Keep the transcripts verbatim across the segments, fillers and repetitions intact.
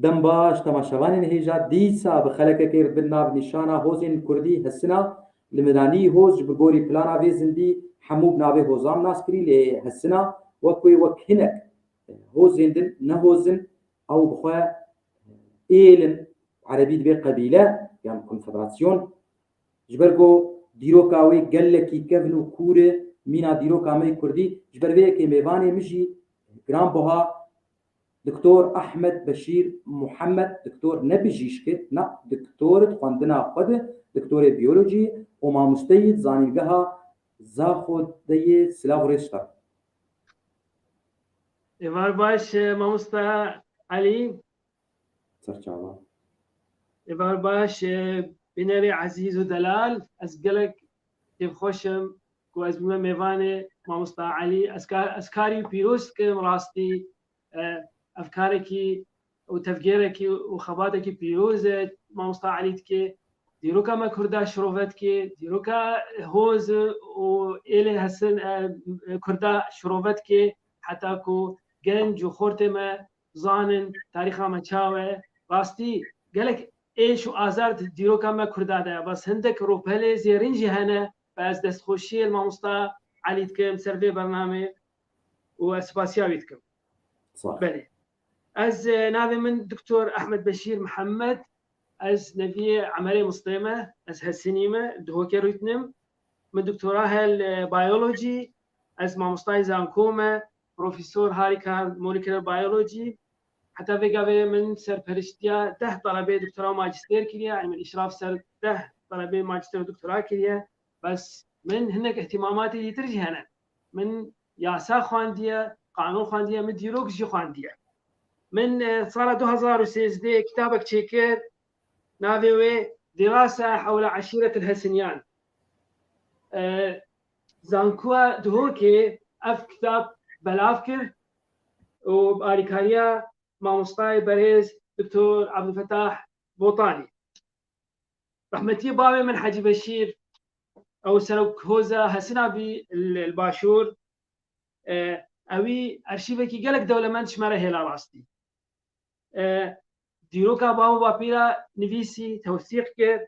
Dem baş, temaşevanên hêja, dîsa bi xelekekê re bin nav nîşana hozên kurdî hesina. Li miranî hoz ji bi gorî plana vê zindî hemû bi navê hozan nas kirî, lê hesina wek wê wek hinek hozên din ne hoz in, ew bi xwe êl in, erebî dibê qebîle yan konfederasyon. Ji ber ku dîroka wê gelekî kevn û kûr e, mîna dîroka me yê kurdî, ji ber vê yekê mêvanê min jî giranbuha Doktor Ahmed Beşîr Muhammed, doktor ne bijîşk e, na, doktor di xwendina xwe de, doktorê biyolojî û mamosteyî di zanîngeha Zaxo de yê. Silav û rêz ji te. Êvar baş, e, mamosta Elî. Serçava. Êvar baş, e, bînerê ezîz û delal, ez gelek kêfxweş im ku ez bûme mêvanê mamosta Elî. Ez ka-, ez karî pîroz dikim rastî, e, ev karekî û tevgêrekî û xebatekî pîroz e mamosta Elî dike. Dîroka me kurda şirove dike, dîroka hoz û êlê hesin, e, kurda şirove dike, heta ku genc û xortê me zanin tarîxa me çawa ye. Rastî gelek êş û azar di dîroka me kurda de ye. Bes hindek rûpelê zêrîn jî hene. Be ez destxweşiyê li mamosta Elî dikim ser vê bernamê û ez spasiya wî dikim. Sağ ol. Belê. Ez, e, navê min Doktor Ahmed Beşîr Mihemed. Ez neviyê Emerê Mistê me. Ez Hesinî me. Dihokê rûtinim. Min doktora hel, e, biyolojî. Ez mamostayê zanko me. Profesor harîka molecular biology. Heta vê gavê min serperiştiya deh talebê doktora û majistêr kiriye. Yanî min îşraf ser deh talebê majistêr û doktora kiriye. Bes min hinek îhtîmamatê dîtir jî hene. Min yasa xwendiye, qanûn xwendiye, min dîrok jî xwendiye. Min, e, sala du hezar û sêzdeh kitabek çêkir, navê wê Dirasa hewle Eşîretil Hesinyan. E, Zankoya Duhokê ev kitab belav kir û bi alîkariya mamostayê berêz Doktor Abdulfetah Botanî. Rehmetiyê bavê min Hecî Beşîr, ew serok hoza Hesina bî li, li Başûr. E, ewî arşîvekî gelek dewlemend ji me re hêla rastî. E, dîroka bav û bapîra nivîsî, tewsîq kir.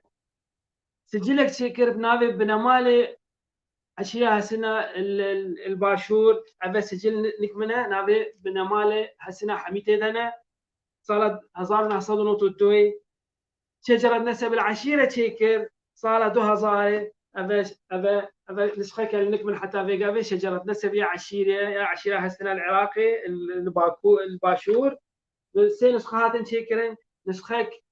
Sicilek çêkir bi navê Binemalê Eşîra Hesina li, li, li Başûr. Ev e sicil ni-, nik min e, navê Binemalê Hesina Hemîtê de ne. Sala hezar û neh sed û nod û duyê Şecerat Nesebil Eşîre çêkir, sala du hezarê, eve, eve, eve nusxeke li nik min heta vê gavê Şecerat Nesebil Eşîre ya Eşîra Hesina li Iraqê, li, li Baku, li Başûr. Sê nusxe hatin çêkirin, nusxek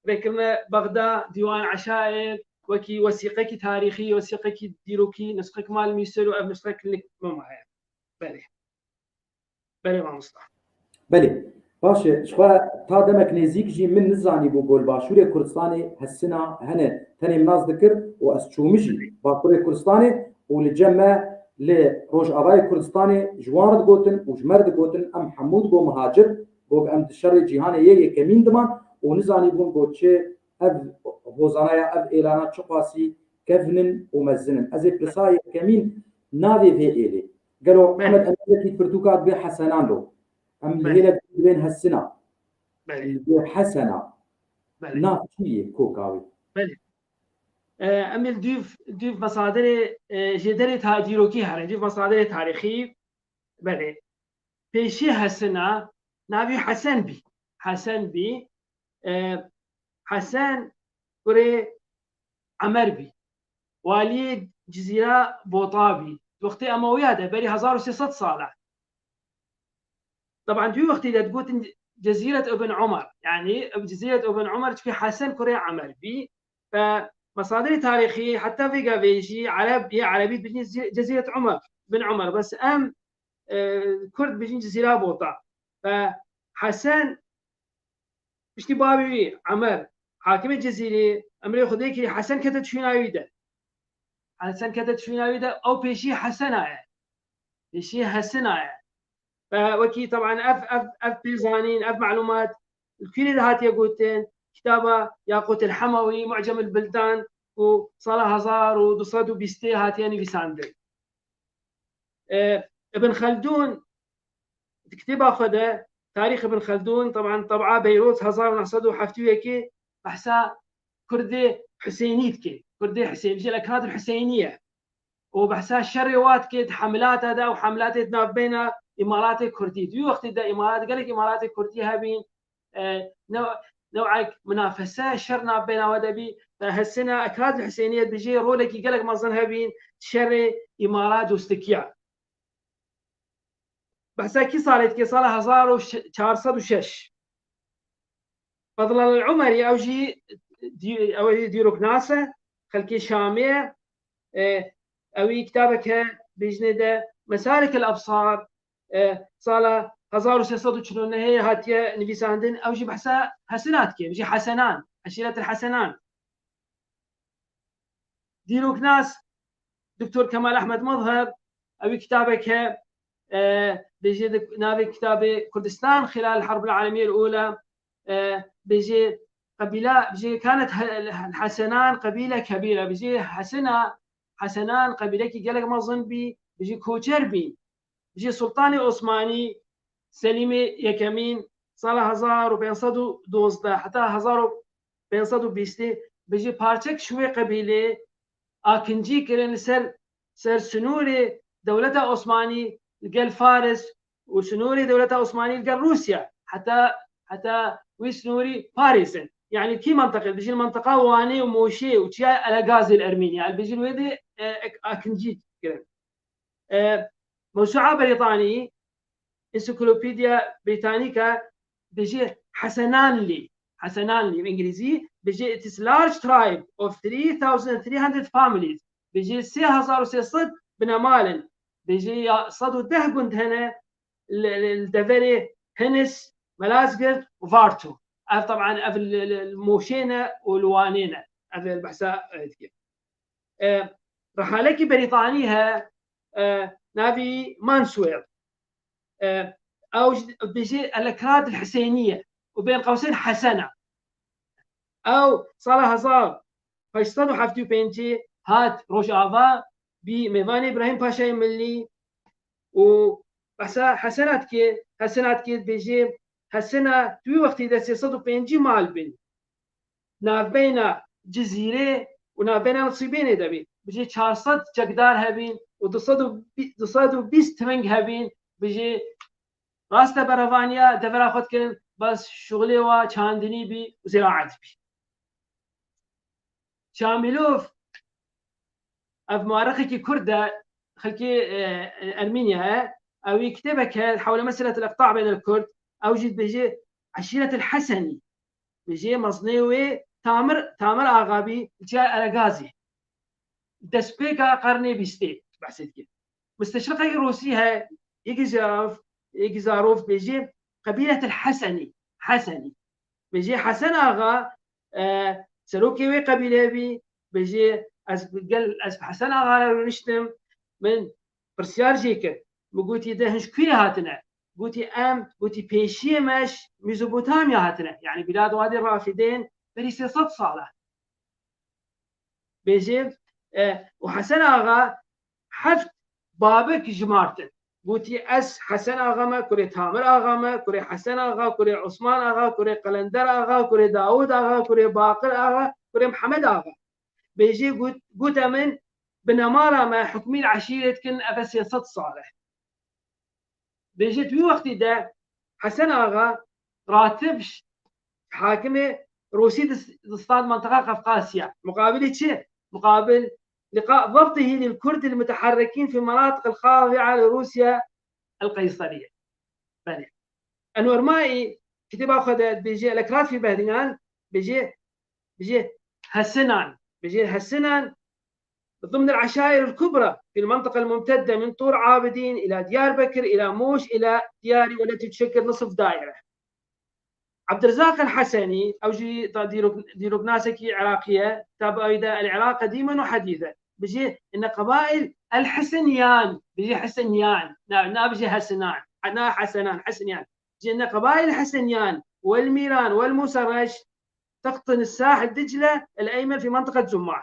rêkirine Bexda, Dîwan Eşair, wekî wesîqekî tarîxî, wesîqekî dîrokî, nusxek mal Mîsir û ev nusxek li nik min maye. Belê. Belê mamosta. Belê. Baş e, ji xwe ta demek nêzîk jî min nizanîbû ku li Başûrê Kurdistanê hesina hene. Tenê min nas dikir û ez çûmijî Bakurê Kurdistanê û li cem me li Rojavayê Kurdistanê ji wan re digotin û ji me re digotin, em hemû digo muhacir, got em di şerê cîhanê yê yekemîn diman û nizanîbûn got çi ev hozanaya, ev êlana çiqasî kevn in û mezin in. Ez ê pirsa yekemîn navê vê êlê. Gelo Belê. Ehmed Emin wekî pirtûka dibê Hesenan lo. Em li Belê. Hêlek dibên Hesina. Belê. Li Hesena. Belê. Nav çi yê koka wî? Belê. E, em ê li dûv, dûv mesaderê, e, jêderê ta-, dîrokî herin, dûv mesaderê tarîxî. Belê. Pêşî Hesina, navî Hesen bî. Hesen bî. E, Hesen kurê Emer bî. Waliyê Cizîra Bota bî. Di wextê Emewiya de, berî hezar û sê sed sala. Teban di wî wextî de digotin Cezîret Ibn Umar. Yanî ev Cezîret Ibn Umar çikî Hesen kurê Emer bî. Ve mesaderê tarîxî heta vê gavê jî Ereb, yê Erebî dibêjin Cezî-, Cezîret Umar, Ibn Umar. Bes em, e, Kurd dibêjin Cezîra Bota. Ve Hesen piştî bavê wî Emer, hakimê Cizîrê, emrê Xwedê kirî, Hesen kete çûna wî de. Hesen kete çûna wî de, ew pêşî Hesena ye. Pêşî Hesina ye. Ve wekî teban ev, ev, ev pêzanîn, ev malûmat li kûrê de hatiye gotin, kitaba Yaqûtil Hemawî, Mu'cemul Bildan, ku sala hezar û du sed û bîstê hatiye nivîsandin. E, Ibn Xeldûn di kitêba xwe de, Tarîx Ibn Xeldûn, teban teb'a Beyrût hezar û neh sed û heftê û yekê, behsa Kurdê Husênî dike. Kurdê Husênî, ji Ekrad Husênî ye. Û behsa şerê wa dike di hemilata de û hemilatê di navbeyna Îmaratê Kurdî. Di wî wextê de Îmarat, gelek Îmaratê Kurdî hebîn, e, ne-, new'ek minafese, şer navbeyna we de bî, e, hesina Ekrad Husênî ye, dibêje rolekî gelek mezin hebîn şerê Îmara Dostikiya. Behsa kî salê dike? Sala hezar û çar sed û şeş. Fadl el Umerî, ew jî dî-, ew jî dîroknas e, xelkê Şamê ye. E, ewî kitabek he, bêjinê de Mesalik el Absar, e, sala hezar û sê sed û çil û nehê hatiye nivîsandin, ew jî behsa Hesina dike, jî Hesenan, eşîret el Hesenan. Dîroknas Doktor Kemal Ehmed Mezher, ewî kitabek he, e, bêjê di navê kitabê Kurdistan Xilal Herb el Alemiyê el Ula, e, bêjê qebîla, bêjê kanet he-, Hesenan qebîle kebîre, bêjê Hesina, Hesenan qebîlekî gelek mezin bî, bêjê koçer bî. Ji Sultanê Osmanî Selîmê Yekemîn sala hezar û pênc sed û dozdeh heta hezar û pênc sed û bîstê bi ji parçek ji wê qebîlê akincî kirin li ser, ser sinûrê dewleta Osmanî li gel Faris û sinûrê dewleta Osmanî li gel Rûsya heta, heta wî sinûrî parêzin. Yanî kî menteqê? Dibêjin menteqa Wanê û Moşê û çiya Elegazê li Ermînî. Dibêjin wê dê, e, ek-, akincî kirin. E, Mewsûa Brîtanî, Encyclopedia Britannica, dibêje Hesenanlî, Hesenanlî bi îngilîzî, dibêje it is large tribe of three thousand three hundred families, dibêje sê hezar û sê sed binemal in, dibêje ya sed û deh gund hene li, li, li deverê Hinis, Malazgirt û Varto. Ev, teban, ev li, li, li Moşê ne û li Wanê ne. Ev li behsa, e, dike. E, rihalekî Brîtanî he, e, navî Manswell. E, ew jî dibêje El Ekrad El Husênî ye û bên qewsên Hesena. Ew sala hezar heşt sed û heftê û pêncî hat Rojava, bî mêvanê Îbrahîm Paşayê Milî û behsa Hesena dike, Hesena dike, dibêje Hesena di wî wextî de sê sed û pêncî mal bin. Navbeyna Cizîrê û navbeyna Nisîbênê de bî. Dibêje çar sed çekdar hebîn û du sed û bîst, du sed û bîst tring hebîn, dibêje rast e berevaniya devera xwe dikirin, bes şuxulê wa çandinî bî û ziraet bî. Şamîlov, ev muerrixekî Kurd e, xelkê, e, Ermîniya ye. Ewî kitêbek he, Hewle Meseletil Iqta' Beynel Kurd, ew jî dibêje Eşîretil Hesenî. Dibêje mezinê wê Tamir, Tamir Axa bî, li çiya Elegazê. Destpêka qernê bîstê behsê dike. Misteşriqekî Rûsî he, Îgîzarov, Îgîzarov dibêje Qebîletil Hesenî, Hesenî. Dibêje Hesen Axa, e, serokê wê qebîleyê bî, dibêje ez gel, ez bi Hesen Axa re rûniştim, min pirsyar jê kir. Min gotî de hin ji kû re hatine? Gotî em, gotî pêşiyê me ji Mezopotamya hatine. Yanî Bîlad Wadî Rafidên berî sê sed sal e. Bêje, e, û Hesen Axa heft babik jimartin. Gotî ez Hesen Axa me, kurê Tamir Axa me, kurê Hesen Axa, kurê Osman Axa, kurê Qelender Axa, kurê Dawud Axa, kurê Baqir Axa, kurê Mihemed Axa. Bêje got, gote min, binemala me hukmî li eşîrê dikin, ev e sê sed sal e. Bêje di wî wextî de Hesen Axa ratib ji hakimê Rûsî dis-, distand menteqa Qefqasya. Muqabilî çi? Muqabil liqa ضبطه للكرد المتحركين في المناطق الخاضعة لروسيا القيصرية. Belê. Enwer Maî kitêba xwe de dibêje, El Ekrad fî Behdînan, dibêje, dibêje Hesinan, dibêje Hesinan ضمن العشائر الكبرى في المنطقة الممتدة من طور عابدين إلى ديار بكر إلى موش إلى دياري، والتي تشكل نصف دائرة. عبد الرزاق الحسني، ew jî da dîrok-, dîroknasekî Iraqî ye, kitabê wî de العراق قديما وحديثا. Dibêje إن قبائل الحسنيان، dibêje Hisenyan, na, nabêje Hesinan, na Hesenan, Hisenyan. Dibêje إن قبائل الحسنيان والميران والموسرش تقطن الساحل دجلة الأيمن في منطقة زمار.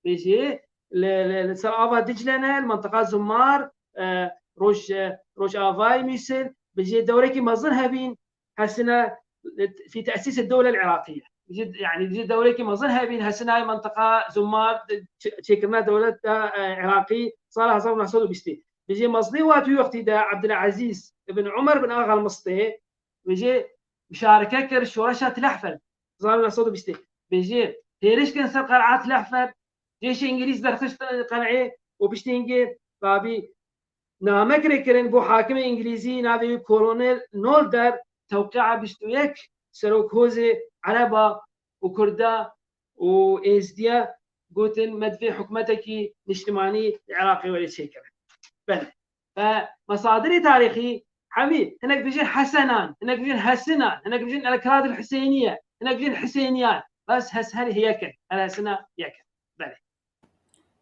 Dibêje li, li, li ser ava Dicle ne, li mentiqa Zumar, e, roj, e, rojavayê Mûsil, Bijî dewrekî mezin hebîn hesine fi tesîs dewle Iraqiye. Bijî, yani bijî dewrekî mezin hebîn hesine mentiqa Zumar çê-, çêkirina dewlet de, e, Iraqî sala hezar û neh sed û bîstî. Bijî mezinê wa tu wextî de Abdülazîz ibn Umar bin Agal Mistê bijî muşareke kir şoreşa Tilehfel. Hezar û neh sed û bîstî. Bijî hêriş kirin ser qel'a Tilehfel. Cêşê Îngilîz derxist qel'ê û piştî hingê rabî name kirê kirin bo hakimê Îngilîzî, navê wî Kolonel Nolder, tewqîa bîst û yek serok hozê Ereba û Kurda û Êzdiya gotin me divê hikûmetekî niştimanî li Iraqê were çêkirin. Belê. Ve mesadirê tarîxî hemî hinek bijin Hesenan, hinek bijin Hesinan, hinek bijin El Kiradil Huseyniye, hinek bijin Huseyniyan. Bes hes her yek in. Her Hesina yek in. Belê.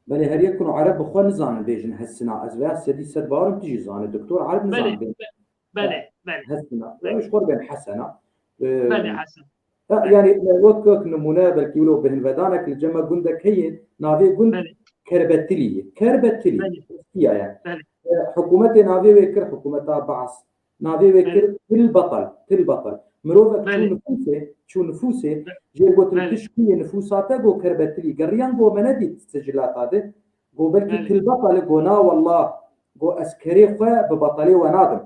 Belê, her yek ku Ereb bi xwe nizanin bêjin Hesina. Ez veya sedî sed bawerim tu jî zanî. Doktor Ereb Belê, nizanin bêjin. be-, belê, belê. Hesina. Belê. Ew ji xwe bên Hesena. Ee, Belê, Hesen. ha, Belê. yani, wek, wek nimûne, belkî wilo bihinvedanek li cem me gundek heye, navê gund Belê. Kerbetilî ye. Kerbetilî. Belê. Tirkiye ye. Belê. Ee, hikûmetê navê wê kir, hikûmeta Baas. Navê wê Belê. kir Til Batal, Til Batal. Mirovek çû Belê. nifûsê, çû nifûsê, Be-, jê gotin Belê. tişkuyê nifûsa te go Kerbetilî. Geriyan go me nedît sicilata de. Go belkî Belê. Til Batal, go na wallah, go ez kerê xwe bi batalê we nadim.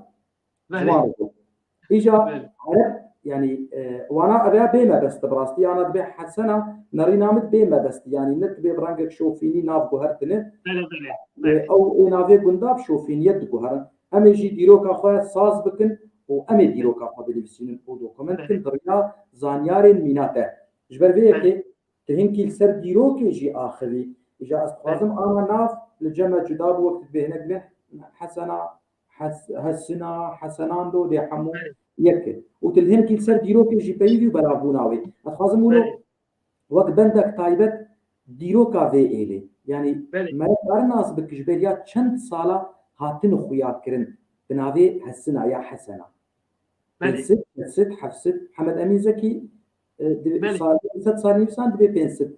Belê. Ji wan re go. Îja Belê. Ereb, yani, e, wana ev ya bê mebest, bi rastî ana dibê Hesena, nerîna min bê mebest, yani ne dibê bi rengek şofînî nav guhertine. Belê, belê, E, belê. ew ê navê gunda bi şofîniyet diguherin. Em ê jî dîroka xwe saz bikin û em ê dîroka xwe binivîsînin û dokument bikin Belê. bi riya zanyarên mîna te. Ji ber vê Belê. yekê tu hinkî li ser dîrokê jî axivî. Îja ez dixwazim Belê. ana nav li cem me cuda bi wek tu dibê hinek dibê Hesena, Hes-, Hesina, Hesenando dê hemû Belê. yek e. Û tu li hinkî li ser dîrokê jî peyivî û belavbûna wê. Ez dixwazim wilo Belê. wek bendek taybet dîroka vê êlê. Yani Belê. me re karin nas bik ji ber ya çend sala hatin xuya kirin bi navê Hesina ya Hesena. Belê. Pênc sed, şeş sed, heft sed, Hemed Emîn Zekî, e, di Belê. sal-, sed salî nivîsan dibê pênc sed.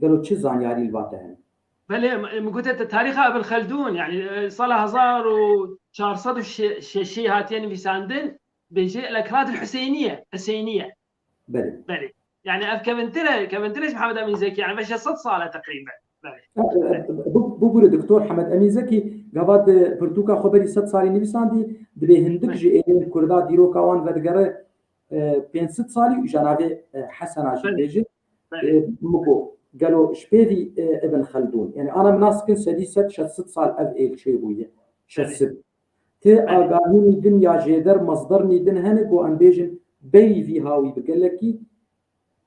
Gelo çi zanyarî li va te hene? Belê, em, em gote te tarîxa Ibn Khaldun, yani, e, sala hezar û çar sed û şeş hatiye nivîsandin, bêje El Ekradil Huseyniye, Huseyniye. Belê. Belê. Yani ev kevintir e, kevintir e ji Mihemed Emîn Zekî, yani ve şeş sed sal e teqrîben. Belê. E, e, bu, bu gure Doktor Hemed Emîn Zekî gava di pirtûka xwe berî sed salî nivîsandî, dibê hindik Belê. ji êlên Kurda dîroka wan vedigere, e, pênc sed salî û îja navê, e, Hesena jî Belê. dibêje. Belê. E, Miko, gelo ji pêvî, e, Ibn Khaldun. Yani ana min nas dikin sedî sed, şeş sed sal ev êl çêbûye. Belê. Şeş sed. Ti Belê. agahînî din ya jêder, masdernî din hene ku em bêjin berî vî hawî bi gelekî,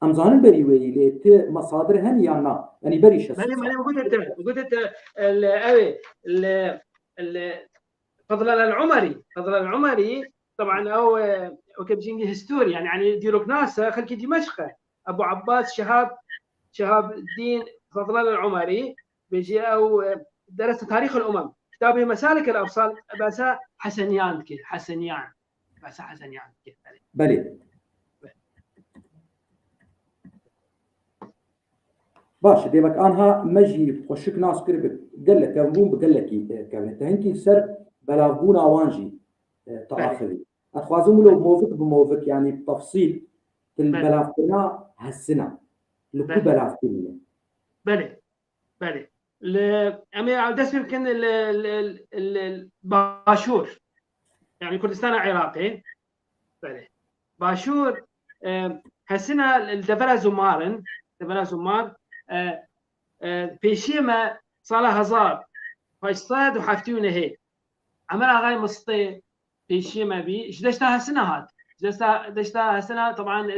em zanin berî wê yî, lê ti masadir hene yan na? Yanî berî şeş sed Belê, sal. belê, gote te, gote te, el, ew ê, el, el, Fadlan el Umerî, Fadlan el Umerî, teban ew, e, weke bijîngî historian, yani dîroknas e, xelkî Dîmeşq e. Ebu Abbas Şihab, Şihabuddin Fadlan el Umerî, bêjî ew, e, derese Tarîx el Umem. Kitabê Mesalik el Efsal, behsa Heseniyan dike, Heseniyan. Behsa Heseniyan dike. Belê. Belê. Baş, demek anha me jî xweşik nas kir bi gelek kevnbûn bi gelekî, e, kevne. Te hinkî ser belavbûna wan jî, e, te Belê. axivî. Ez dixwazim wilo movik bi movik, yanî bi tefsîl, til Belê. belavkirina Hesina. Li ku Belê. belavkirîne? Belê. Belê. Li, em ê dest pê bikin li, li, li, li Başûr. Yani Kurdistana Iraqê. Belê. Başûr, e, Hesina li devera Zumar in, devera Zumar, e, e, pêşiyê me sala hezar heşt sed û heftê û nehê Emer Axayê Mistê pêşiyê me bî, ji deşta Hesina hat. Ji deşta, deşta Hesina, teban, e,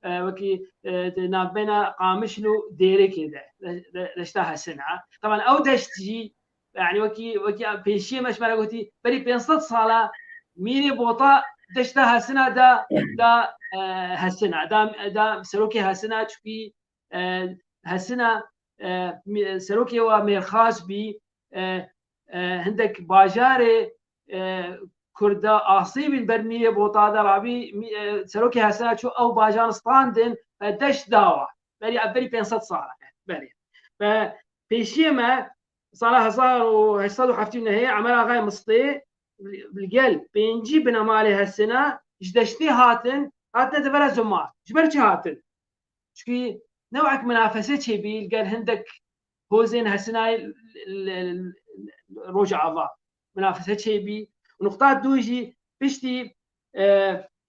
e, wekî, e, di navbeyna Qamişlo Dêrikê de, de, de, deşta Hesina. Teban ew deşt jî, yani wekî, wekî pêşiyê me ji me re gotî, berî pênc sed sala Mîrê Bota deşta Hesina da, da, e, Hesina, da, da serokê Hesina, çikî, e, Hesina, e, mî-, serokê wa mêrxas bî, e, e, hindek bajarê, e, Kurda asî bin ber Mîrê Bota de rabî, mî-, e, serokê Hesina çû ew bajan standin, e, deşt dawa. Berî, berî pênc sed sala. Belê. Ve pêşiyê me, sala hezar û heşt sed û heftê û nehê Emer Axayê Mistê, li gel pêncî binemalê Hesina ji deştê hatin, hatine devera Zumar. Ji ber çi hatin? Çikî newek minafese çêbî li gel hindek hozên Hesinayê li, li, li Rojava. Minafese çêbî. Û nuqta du jî piştî, e,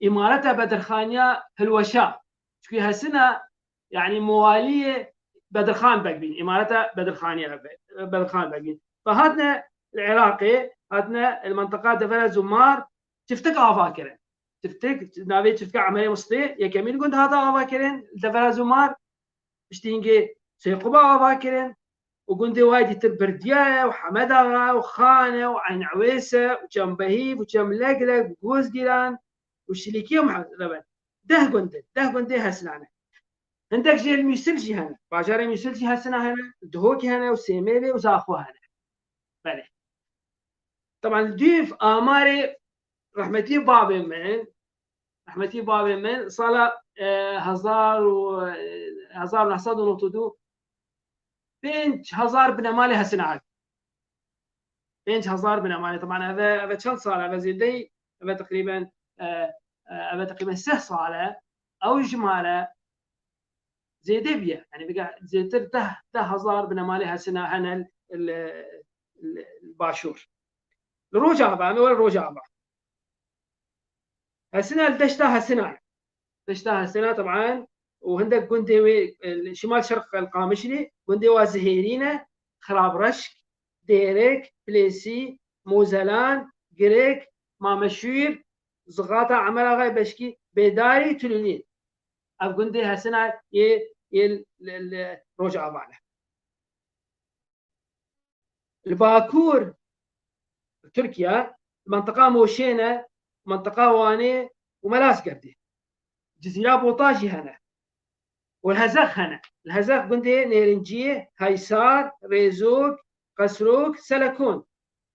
îmareta Bedirxaniya hilweşa. Çikî Hesina, yanî muwaliyê Bedirxan Beg bîn. Îmareta Bedirxaniya Be-, Bedirxan Beg bîn. Ve hatine li Iraqê, hatine li mentiqa devera Zumar çiftik ava kirin. Çiftik, navê çiftika Emerê Mistê, yekemîn gund hate ava kirin, li devera Zumar, piştî hingê Seyquba ava kirin û gundê wayê dîtir Birdiya ye û Hemed Axa û Xan e û Eyn Ewês e û Çem Behîv û Çem Legleg û Gozgîran û Şilîkî û Mihemed Rewen. Deh gund in, deh gundê Hesina ne. Hindek jê li Mûsil jî hene. Bajarê Mûsil jî Hesina hene, Duhokê hene û Sêmêlê û Zaxo hene. Belê. Teban li dûv amarê rehmetî babê min, rehmetî babê min sala, e, hezar û, e, hezar û neh sed û nod û du, pênc hezar binemalê Hesina hene. Pênc hezar binemalê. Teban eve, eve çend sal e? Eve zêdeyî, eve teqrîben, e, e, eve teqrîben sih sal e. Ew jimare zêde bûye. Yanî bige zêtir deh, deh hezar binemalê Hesina hene li, li, li Başûr. Li Rojava, em ê werin Rojava. Hesina li deşta Hesina ye. Deşta Hesina, teban, û hindek gundê wê, e, li şimal şerq el Qamişlî, gundê wa Zihêrî ne, Xirabreşk, Dêrek, Pilêsî, Mozelan, Girek, Mameşûr, Zixata Emer Axayê Beşkî, Bêdarî, Tulûnî. Ev gundê Hesina yê, yê li, li Rojava ne. Li Bakur, Tirkiye, li mentiqa Moşê ne, mentiqa Wanê û Melazgerdê. Cizîra Bota jî hene. Û li Hezex hene. Li Hezex gundê Nêrinciyê, Haysar, Rêzok, Qesrok, Selekon.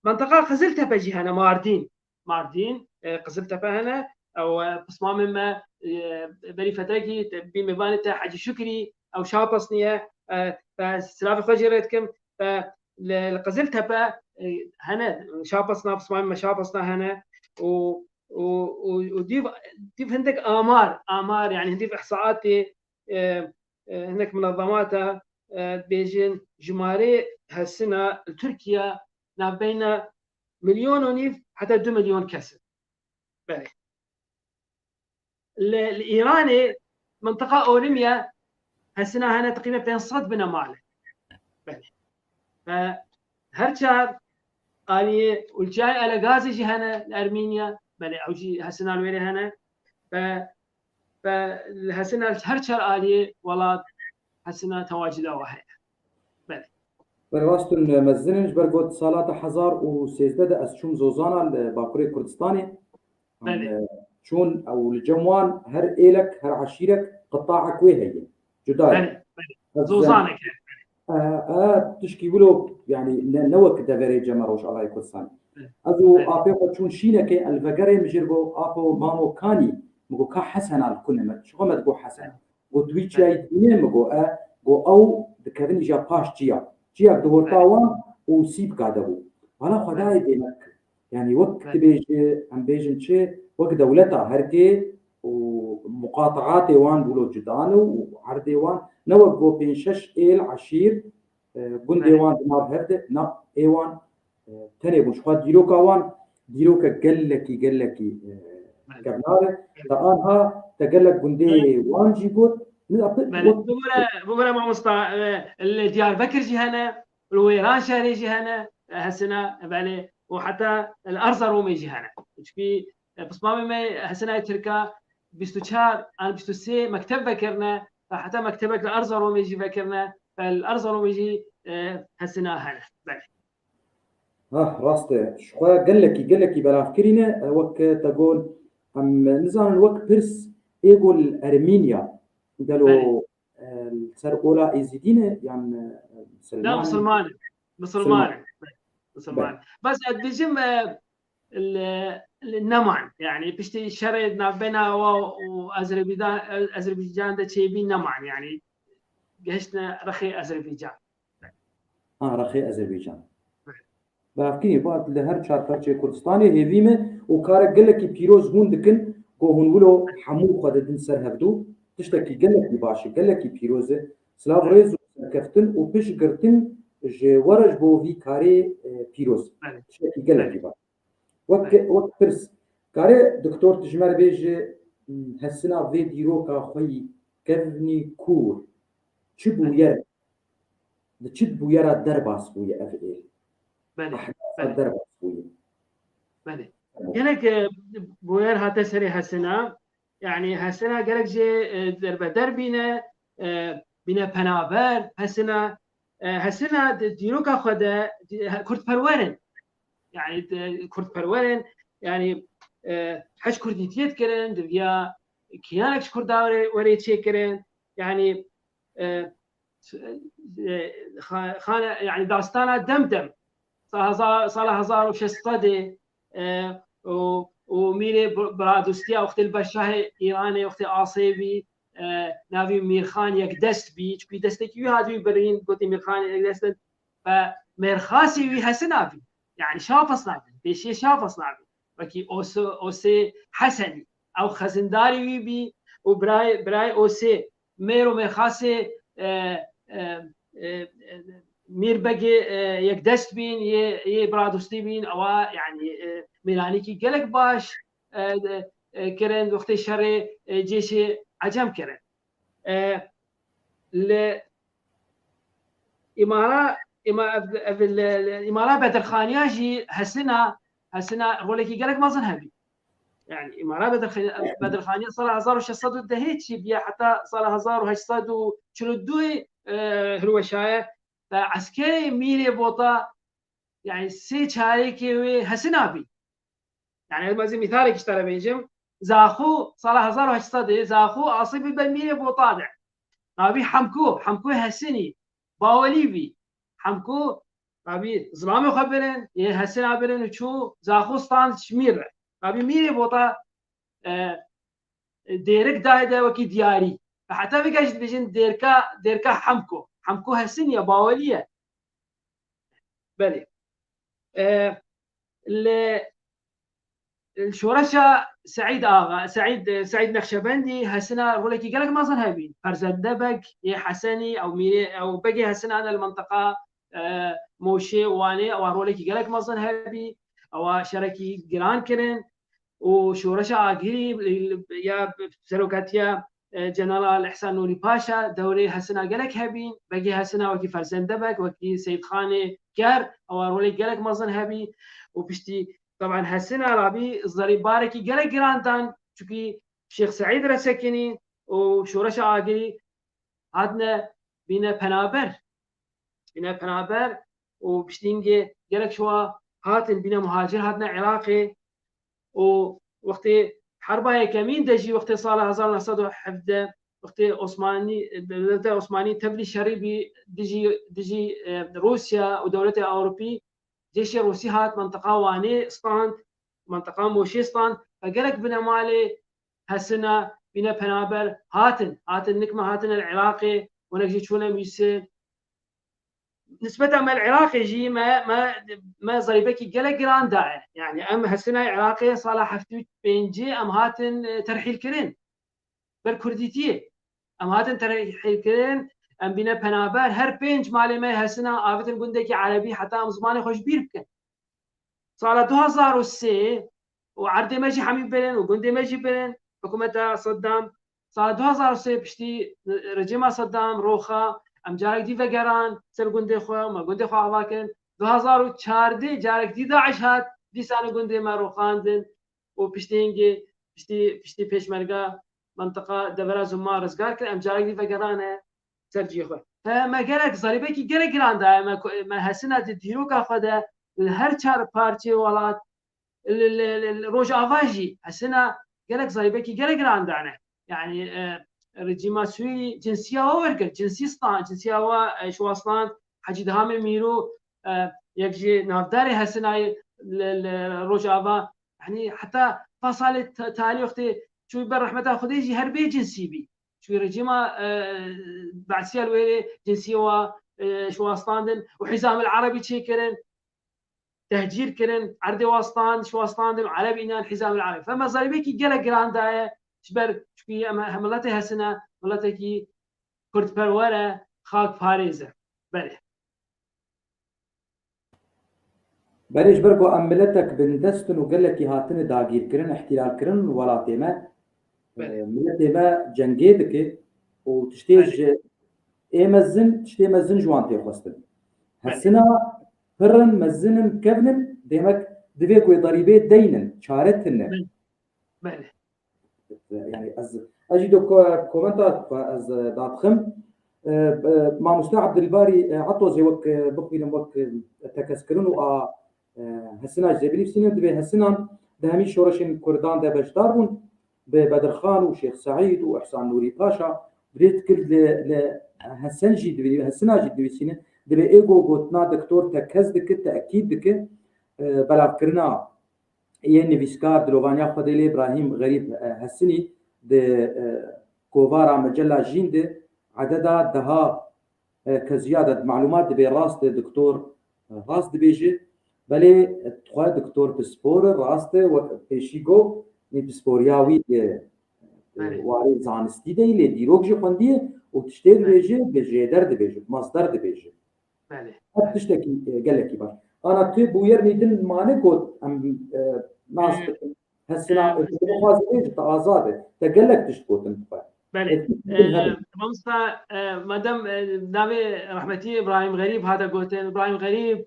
Mentiqa Qiziltepe jî hene, Mardîn. Mardîn, e, Qiziltepe hene. Ew, e, pismamê me, e, berî fetrekî te, bî mêvanê te Hecî Şukrî, ew Şapasnî ye. E, te silavê xwe jê re dikim. Te li, li Qiziltepe, e, hene, Şapasna, pismamê me Şapasna hene. Û, û, û, û dîv, dîv hindek amar, amar, yanî hindîv ihsaatê, e, e, hinek minezemata, e, dibêjin jimarê Hesina li Tirkiye navbeyna milyon û nîv heta du milyon kes in. Belê. Li, li Îranê mintiqa Orimiye Hesina hene teqrîben pênc sed binemal e. Belê. E, her çar aliyê Ulçay Elegazî jî hene li Ermînya. Belê, ew jî Hesina li wêrê hene. Ve, ve li Hesina her çar aliyê welat Hesina tewacida we heye. Belê. Belê, rast in, mezin in, ji ber got salata hezar û sêzdeh de ez çûm Zozana li Bakurê Kurdistanê. Belê. Em, çûn ew li cem wan her êlek, her eşîrek qitaek wê heye. Cuda ye. Belê, belê. Ez, Zozanek e. E, e, tişkî wilo, yanî ne, ne wek deverê cem e Rojavayê Kurdistanê. Belê. Ez û Belê. Apê xwe çûn şînekê, el vegerê min jê re got, "Apo, mamo, kanî?" Min got, "Ka Hesena li kune me?" Çiqa me digot Hesen. Got, "Wî çiyayî dibînê?" Min got, "E." Got, "Ew dikevin îja paş çiya. Çiyak di orta Belê. wan û sîpka de bû." Hala Xwedayê Belê. dêmek. Yanî wek Belê. dibêje, em bêjin çi, wek dewleta herkê û muqataatê wan wilo cuda ne û erdê wan ne wek go pênc şeş êl, eşîr, e, gundê Belê. wan di nav hev de, na, ê wan, e, tenê bûn. Ji xwe dîroka wan, dîroke gelekî, gelekî, e, Belê. kevnar e. Te anha te gelek gundê Belê. wan jî got, ne, Belê. wek Bibore, bibore mamosta, e, li Diyarbekir jî hene, li Wêranşehrê jî hene, e, Hesina, belê, û heta li Erzeromê jî hene. Çikî, e, pismamê me Hesinayê Tirka bîst û çar an bîst û sê mekteb vekirine, e, heta mektebek li Erzeromê jî vekirine, e, li Erzeromê jî, e, Hesina hene. Belê. Ha, rast e. Ji xwe gelekî, gelekî belavkirî ne, e, wek te got, em nizanin wek pirs ê go li Ermînya, gelo Belê. e, li ser ola Êzidî ne yan, e, Na, Misilman e? Misilman e. Misilman e. Misilman e. Belê. Bes ez dibêjim, e, li, li Neman, yanî piştî şerê navbeyna wa û Azerbaycan, Azerbaycan de çêbî Neman, yanî gihiştine rexê Azerbaycan. Ha, rexê Azerbaycan. Belê. Bavkirî, ba li her çar parçeyê Kurdistanê hêvî me û karek gelekî pîroz hûn dikin ku hûn wilo hemû xwe didin ser hevdû. Tiştekî gelekî baş e, gelekî pîroz e. Silav, rêz û serkeftin û piştgirtin ji we re ji bo vî karê, e, pîroz. Belê. Tiştekî gelekî Belê. baş. Wek, Belê. wek pirs, kare doktor tu ji me re bêje, m, hesina vê dîroka xwe yî kevnî kûr çi Belê. bûyer, di çi bûyera derbas bûye ev êl? Belê. Ehdasa Belê. derbas bûye. Belê. Tamam. Gelek, e, bûyer hate serê hesina. Yani hesina gelek jê, e, derbeder bîne, e, bîne penaber. Hesina, e, hesina di dîroka xwe de, di, he, kurdperwer in. Yani, di, kurdperwer in. Yani, e, hej kurdîtiyê dikirin, di viya kiyanek ji kurda were, were çêkirin. Yani, e, e, xa-, xane, yani dastana Demdem. Sa hezar, sala hezar û şeş sedê, e, û, û mîrê bi-, biradostiya wextê li ber şahê Îranê wextê asê bî, e, navî Mîrxan Yekdest bî, çikî destekî wî hat wî birîn, gotî Mîrxan Yekdest, ve mêrxasê wî Hesina bî. Yani Şafesna bî, pêşiyê Şafesna bî. Wekî Ose-, Osê Hesenî. Ew xezindarê wî bî û birayê, birayê Osê mêr û mêrxasê, e, e, e, e, Mîr Begê, e, Yekdest bîn, yê, yê biradostî bîn, ewa, yani, e, mêranîkî gelek baş, e, e, e, kirin, wextê şerê, e, cêşê Ecem kirin. E, li Îmara, îma-, ev, ev, li, li, Îmara Bedirxaniya jî Hesina, Hesina rolekî gelek mezin hebî. Yani Îmara Bedirxani-, Bedirxaniya sala hezar û şeş sed û dehê çî bîye heta sala hezar û heşt sed û çil û du, e, hilweşaye. Ve eskerê Mîrê Bota, yani sê çarekê wê Hesina bî. Yani ez mezin mîsalekî ji te re bêjim. Zaxo sala hezar û heşt sedê, Zaxo asê bî ber Mîrê Bota de. Navî Hemko, Hemko Hesinî, Bawelî bî. Hemko, navî zilamê xwe birin, yê Hesina birin û çû Zaxo stand ji Mîr re. Navî Mîrê Bota, e, dêrik dayê de wekî diyarî. Ve heta vêga jî dibêjin dêrka, dêrka Hemko. Hemko Hesin ye, Bawelî ye. Belê. E, li, li şoreşa Seîd Axa, Seîd, Seîd Nexşebendî Hesina rolekî gelek mezin hebî. Ferzende Beg yê Hesenî, ew mîrê, ew begê Hesina ne li mintiqa, e, Moşê, Wanê, ewa rolekî gelek mezin hebî. Ewa şerekî giran kirin. û şoreşa Agirî ya serokatiya, e, Ceneral Îhsan Nûrî Paşa dewrê Hesina gelek hebîn, begê Hesina wekî Ferzende Beg, wekî Seyîdxanê Ker, ewa rolê gelek mezin hebî û piştî, teban Hesina rabî zerîbarekî gelek giran dan, çunkî Şêx Seîd re sekinî û şoreşa Agirî hatine bîne penaber. Bîne penaber û piştî hingê gelek şewa hatin bîne muhacir hatine Iraqê û wextê herba yekemîn de jî wextê sala hezar neh sed û hevdeh wextê Osmanî, dewleta Osmanî tevlî şerî bî dijî, dijî, e, Rûsya û dewletê Ewropî, cêşê Rûsî hat mentiqa Wanê stand, mentiqa Moşê stand, ve gelek binemalê Hesina bîne penaber hatin, hatin nikme hatine li Iraqê, hinek jî çûne Mîsir. Nisbeta me li Iraqê jî me, me, me zerîbekî gelek giran daye. Yani em Hesinayê Iraqê sala heftê û pêncê em hatin, e, terhîl kirin. Ber kurdîtiyê. Em hatin terhîl kirin, em bîne penaber. Her pênc malê me Hesina avêtin gundekî erebî heta em zimanê xwe ji bîr bikin. Sala du hezar û sê û erdê me jî hemî birin û gundê me jî birin, hikûmeta Seddam. Sala du hezar û sê piştî rejîma Seddam roxa, em carek dî vegeran ser gundê xwe, me gundê xwe ava kirin. Du hezar û çardeh carek dî DAIŞ hat, dîsane gundê me roxandin û piştî hingê, piştî, piştî pêşmerga mentiqa devera Zuma rizgar kir, em carek dî vegerane ser cihê xwe. He, me gelek zerîbekî gelek giran daye, me, me Hesina di dîroka xwe de li her çar parçeyê welat, li, li, li, li Rojava jî Hesina gelek zerîbekî gelek giran dane. Yani, e, rejîma Sûrî cinsiya we wergirt, cinsî stand, cinsiya we, e, şiwastand, Hecî Dihamê Mîro, e, yek ji navdarê Hesinayê li, li Rojava, yani heta pa salê ta-, talî wextê çû ber rehmeta Xwedê jî her bê cinsî bî. Çû rejîma, e, Be'siya li wêrê cinsî wa, e, şiwastandin û Hizam el Erebî çêkirin. tehcîr kirin, erdê wan stand, ji wan standin, Ereb înan, hizamil Ereb. Fehma Zarîbekî gelek giran daye, ji ber çikî em, em miletê Hesine, miletekî kurdperwer e, xakparêz e. Belê. Belê, ji ber ku em miletek bindest in û gelekî hatine dagîrkirin, îhtîlalkirin welatê me, Belê. e, miletê me cengê dike û tiştê Belê. ji ê mezin, tiştê mezin ji wan tê xwestin. Belê. Hesina pir in, mezin in, kevn in, demek divê ku wê derîbê deynin, çare tine. Belê. Belê. Yani ez, ez jî do ko-, komenta xwe ez, e, dadixim. E, e, Mamoste Abdilbarî, e, Atozê wek, e, bixwînim wek, e, tekez kirin û a, e, Hesina jî binivîsînin, divê Hesinan di hemî şoreşên Kurdan de beşdar bûn, bi Bedirxan û Şêx Seîd û Ihsan Nûrî Paşa, divê dikir li, li Hesen jî divê, Hesina jî dinivîsînin, divê ê go gotina doktor tekez dike, tekîd dike, e, belavkirina yê nivîskar, dilovaniya Xwedê lê, Îbrahîm Xerîb, e, Hesinî di, e, kovara Mecella Jîn de ededa deha, e, keziya de malûmat dibê rast e, doktor, e, rast dibêje. Belê, e, xwe doktor pispor e, rast e, wek pêşî got, nî pisporiya wî, e, e, Belê. warê zanistî de yî, lê dîrok jî xwendiye û tiştê Belê. dibêje, bi jêder dibêje, bi masder dibêje. Belê. Her tiştekî, e, gelekî baş. Ana tu bûyernî din mane got em, e, nas Hı. dikin. Hesina, Hı. e, tu bixwazî bêjî, tu azad e. Te gelek tişt gotin bi xwe. Belê. E, tu E, din hebin. Mamosta, e, madem, e, navê rehmetî Îbrahîm Xerîb hate gotin, Îbrahîm Xerîb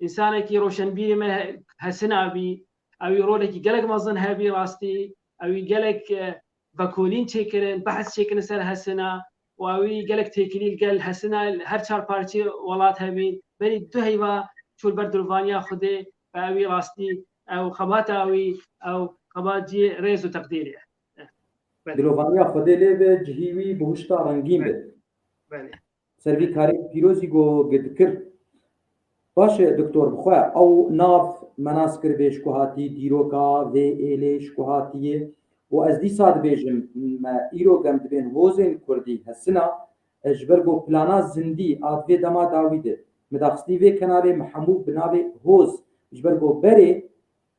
însanekî roşenbîrê me he-, Hesina bî. Ewî rolekî gelek mezin hebî rastî. Ewî gelek, e, vekolîn çêkirin, behs çêkirin ser Hesina û ewî gelek têkilî li gel Hesina li her çar parçeyê welat hebîn. Berî du heyva çû li ber dilovaniya Xwedê ve ewî rastî ew xebata wî ew xebat cî rêz û teqdîrê ye. Belê. Dilovaniya Xwedê lê ve cihî wî bihuşta rengîn be. Belê. Ser vî karê pîrozî go dikir. Baş e, doktor, bi xwe ew nav me nas kir vê ji ku hatî, dîroka vê êlê ji ku hatiye û ez dîsa dibêjim, me îro gem dibên hozên kurdî Hesina, e, ji ber ku plana zindî a di vê dema dawî de me daxistî vê kenalê, me hemû bi navê hoz, ji ber ku berê,